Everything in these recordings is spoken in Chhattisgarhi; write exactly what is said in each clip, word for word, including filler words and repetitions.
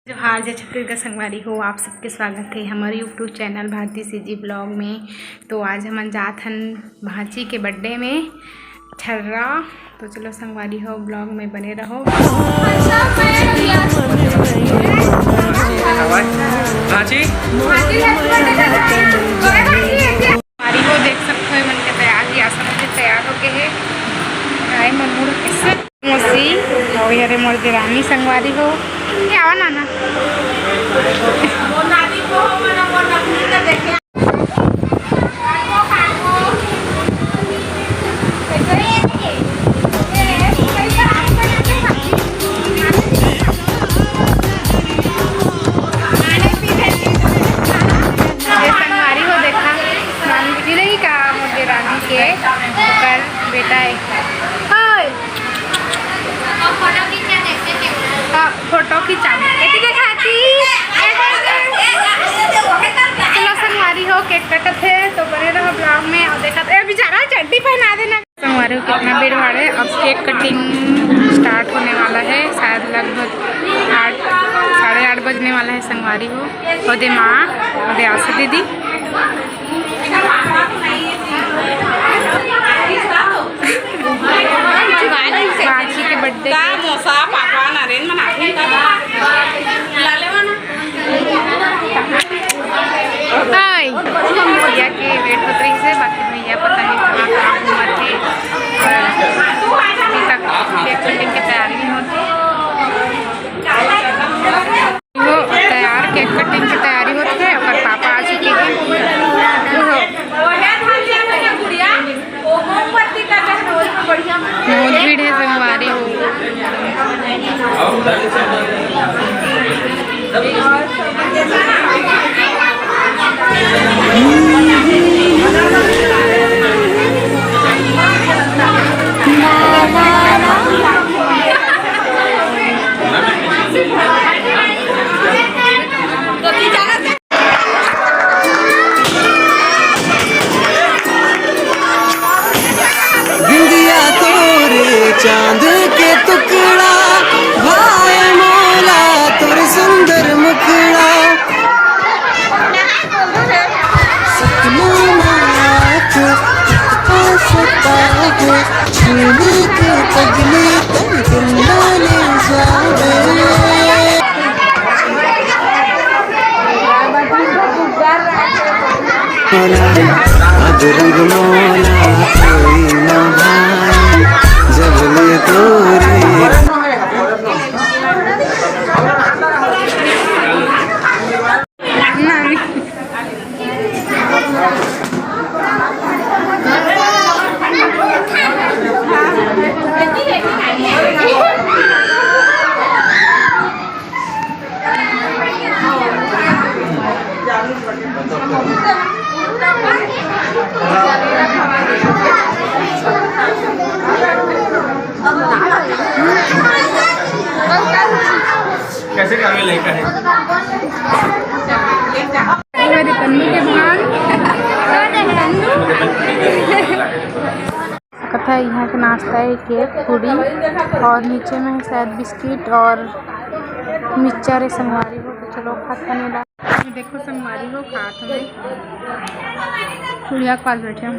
जोहार, जय छत्तीसगढ़ संगवारी हो, आप सबके स्वागत है हमारे YouTube चैनल भारती सीजी ब्लॉग में। तो आज हमन जात हन भांची के बर्थडे में छर्रा। तो चलो संगवारी हो, ब्लॉग में बने रहो। भांची। संगवारी हो, देख सकते हो, मन के तैयार ही आसन से तैयार होके है। आए मन मुड़ के से मौसी, और ये रे मोर देरानी संगवारी हो। ये आवा नाना। ये संगवारी हो, देखा, नानू जी नहीं का मोर देरानी के ओकर बेटा है। हाय। हाँ, फोटो खिंचा। एती देखा थी। चलो संगवारी हो, केक कटत है, तो बने रहो ब्लॉग में। और देखा, ए, बेचारा चड्डी पहना देना। संगवारी हो, कितना भीड़ भाड़ है। अब केक कटिंग स्टार्ट होने वाला है, शायद लगभग आठ, साढ़े आठ बजने वाला है संगवारी हो। ओदे माँ, ओदे आशा दीदी। बाजी के बर्थडे का के मोसा पापा नरेन मना के ला लेवा ना। हाय, भैया के वेट होत रही से, बाकी भैया पता नहीं कहाँ कहाँ घूमत थे। अभी तक केक कटिंग की तैयारी नहीं होती। वो तैयार, केक कटिंग की तैयारी होत है, ओकर पापा आ चुके हैं। बहुत भीड़ है संगवारी हो। बिंदिया तोरे चांद के टुकड़ा, भाई मोला तोर सुंदर मुखड़ा। सपना में आके सताए, छीन के पगली तन दिल ना ले जावे। अदरंग मोला कोई ना भाई, जब ले तोरे। कैसे कामे लेकर है? मेरी तन्नू के भाग। कथा यहाँ के नाश्ता है केक, पूरी और नीचे में है शायद बिस्किट और मिक्सचर है संगवारी हो। तो चलो खात बने ला। ये देखो संगवारी हो, खात में चुड़िया के पास बैठे हम।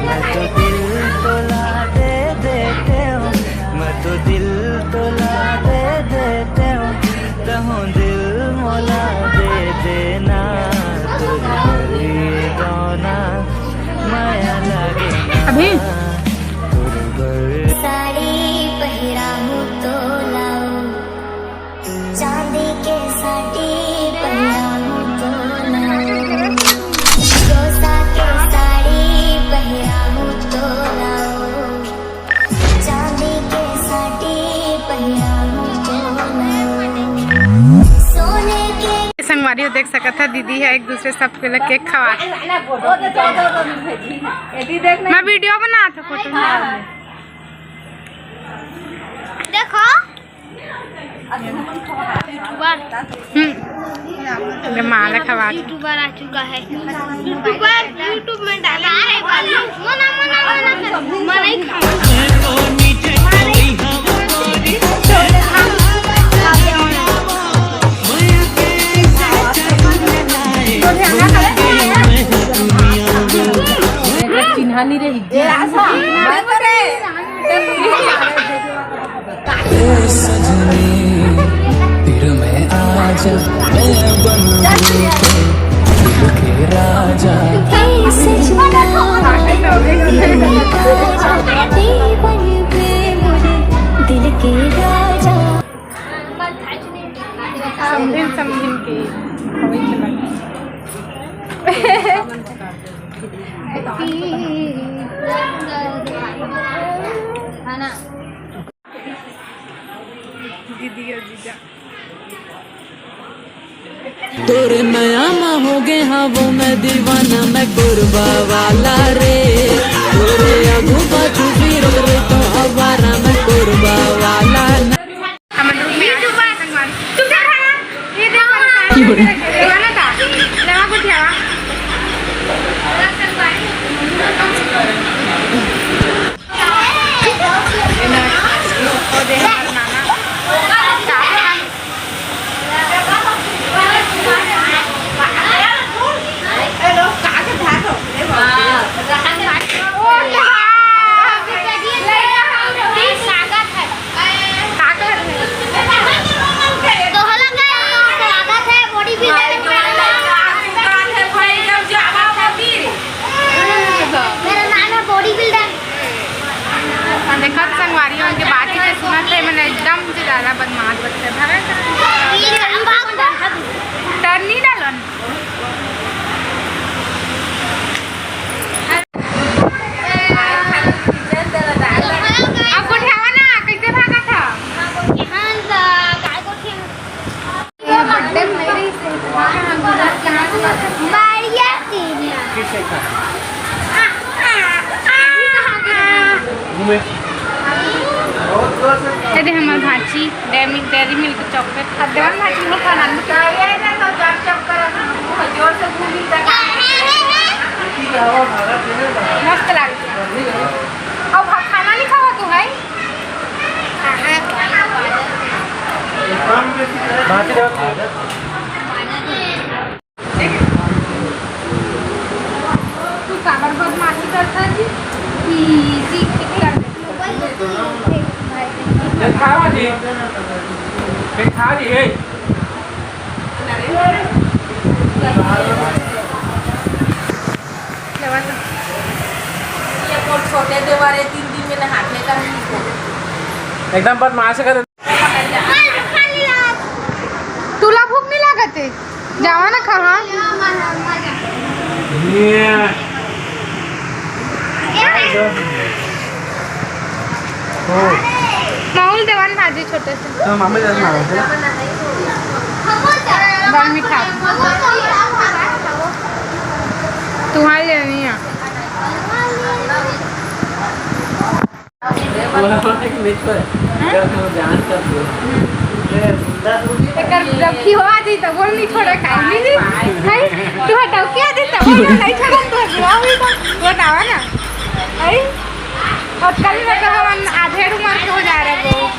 मैं तो दिल तोला दे देते हो, मैं तो दिल तोला दे देते हो, तहूँ दिल मोला दे देना, तोर बर दौना माया लागे ना। अभी? तोर बर साड़ी पहिराहूँ तोला, चांदी के साड़ी पहिराहूँ तोला, कोसा के साड़ी पहिराहूँ तोला, चांदी के साड़ी पहिराहूँ तोला, सोने के। संगवारी हो देख सकत ह, दीदी है एक दूसरे सबके लग केक खवा। मैं वीडियो बनात ह, फोटो। देखो। YouTuber। हम्म। ये माला खवा। YouTuber आ चुका है। YouTuber YouTube में डालेंगे। मना, मना, मना कर। मना ही खाऊंगा। चिन्हा नहीं रही। ए, आशा, मत रे। समझिन, समझिन के। दीदी और जीजा। तोरे नया मा हो गए हाँ वो मैं दीवाना, मैं कोरबा वाला रे। तोरे आगू बाजू फिर रे तो हवारा, मैं कोरबा वाला ना। हमन रूम में आ चुके हैं संगवारी। तू क्या खाना? ये देखो, ये देखो ना का? लेवा को क्या? स्वागत है, स्वागत है body builder। मेरा नाम है body builder। देखत संगवारी मन के बातचीत सुनत हे, मन एकदम से ज्यादा बदमाश बच्चा। डर नहीं डालन। आप गोठियावा ना, कैसे भागत ह? ये दे हमर Bhanchi dairy, dairy milk chocolate खा देवन भांची, हम खाना नहीं। मस्त लागत है। अब खाना नहीं खावा तू भाई? तू काबर बदमाशी करता जी? ई, जी, ठीक कर दे। ये खावा जी। ये खा जी, ए। ये मोर छोटे देवर है, तीन दिन में नहाने का नहीं। एकदम बदमाश कर। तुला भूख नहीं लागत है? जावा ना खा। ये। माहौल देवान भाजी छोटे से। तो मामे जैसे मारो थे। दाल मीठा। तुम्हारे लिए नहीं है। एकर रखी हो आजी त बोल नहीं छोड़ा खाई नहीं जी। है, तू हटाओ क्या जी त बोल नहीं छोड़ा तो हुआ हुई तो वो दावा ना। है, और कल में तो हम आधे उम्र के हो जा रहे हैं।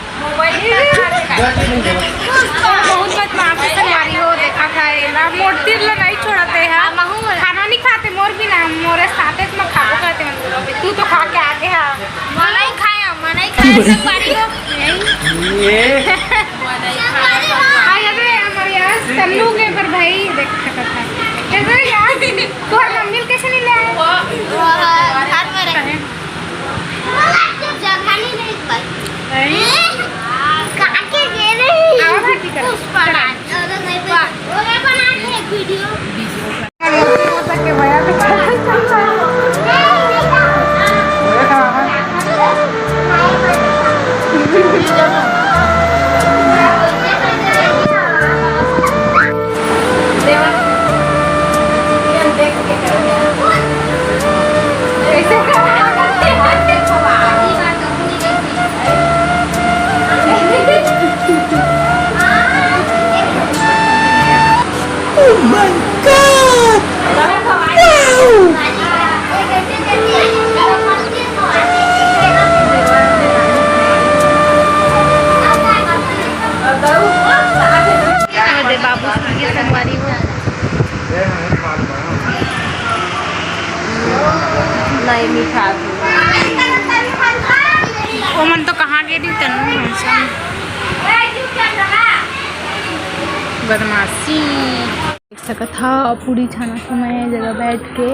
बहुत बदमाश संगवारी हो, देखा था एला, मोर तीर ला नहीं छोड़ते हैं। खाना नहीं खाते मोर बिना, मोरे साथे में खाबो करते हैं। तू तो खा के आगे है। मना ही खाया, मना ही खाया संगवारी हो। ये। आ, ये तो हमारे यार तन्नू के पर भाई देख सकता है। कैसे यार? तोहर मम्मी कैसे नहीं ले आए? वो घर में रहे। जगह नहीं रही भाई। नहीं। काके गे रही। आवा भाटी कर। पुष्पा राज। अरे नहीं बा-, वो बना के वीडियो। My God! Wow! दे बाबू संगे संगवारी हो। नहीं, नहीं खात। ओमन तो कहाँ गे रही तनु हमसन। बदमाशी। देख सकत हा, पूरी छाना समय जगह बैठ के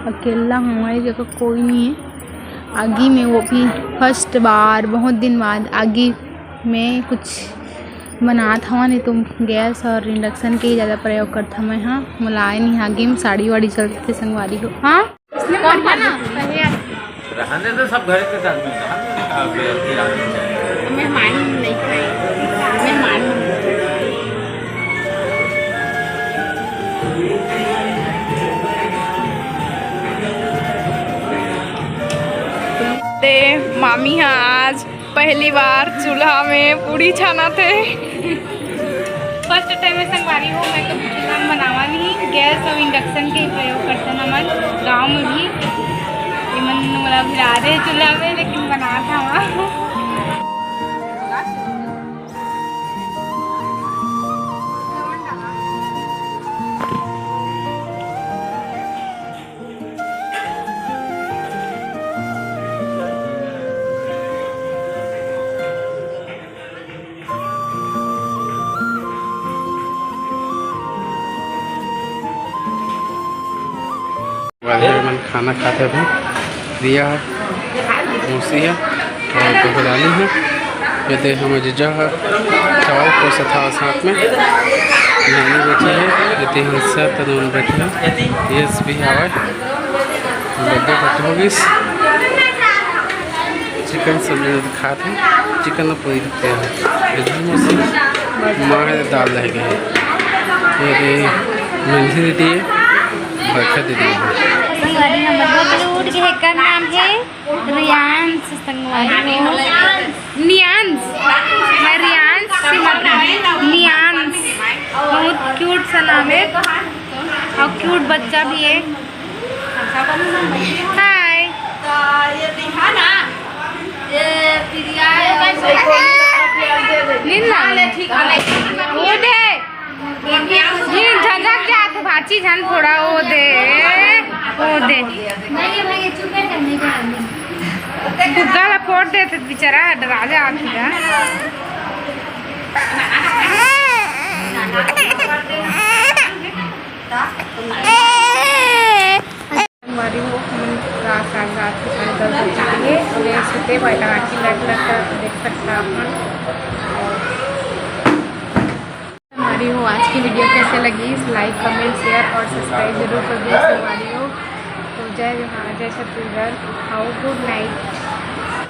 अकेला हूँ, ये जगह कोई नहीं है। आगी में वो भी first बार, बहुत दिन बाद आगी में कुछ बनात हवा, नहीं तो गैस और induction के ही ज़्यादा प्रयोग करत हवा मैं। हाँ, मोला आए नहीं आगी में, साड़ी वाड़ी चलते संगवारी हो। हाँ, कम करना। रहने दे, सब घर के साथ में। मेहमान नहीं खाए, मेहमान। ते मामी हा आज पहली बार चूल्हा में पूड़ी छानत हे। First time में संगवारी हो, मैं कभी चूल्हा में बनावा नहीं, गैस और induction के ही प्रयोग करते ना मन गाँव में भी। ये मन मोला भिड़ा दे चूल्हा में, लेकिन बनात हवा। वाले मन खाना खाते हैं। रिया है, मौसी है और बहू रानी है। ये दे हमर जीजा है, चावल परोसत हवय साथ में। नानी बैठी है, ये दे हंसा तनोन बैठे हैं। यस भी हवय, बर्थडे पार्टी हो गइस। चिकन सब्जी खात है, चिकन पूरी रखते हैं। ये दे मौसी, माँ है दाल रह गई है। ये दे मेंझी दीदी है, बरखा दीदी है। संगवारी हमर बबलू उठ गे, एकर नाम है रियांश संगवारी हो। नियांश, मैं रियांश से मतलब नियांश, बहुत cute सा नाम है और cute बच्चा भी है। हाय। नींद ना आवे। वो दे। ये झझक जात भाची झन फोड़ा, ओ दे, ओ दे। फुग्गा ला फोड़ देते बेचारा, डरा जात हे। संगवारी हो, हमन रात, साढ़े सात के, साढ़े दस बज चुके हे। अउ ये सुते बर टंगाकी लट लट करत देख सकत हा अपन। संगवारी हो, आज की video कैसे लगी, like, comment, share और subscribe जरूर कर दो संगवारी हो। तो जय जोहार, जय छत्तीसगढ़, आओ, good night।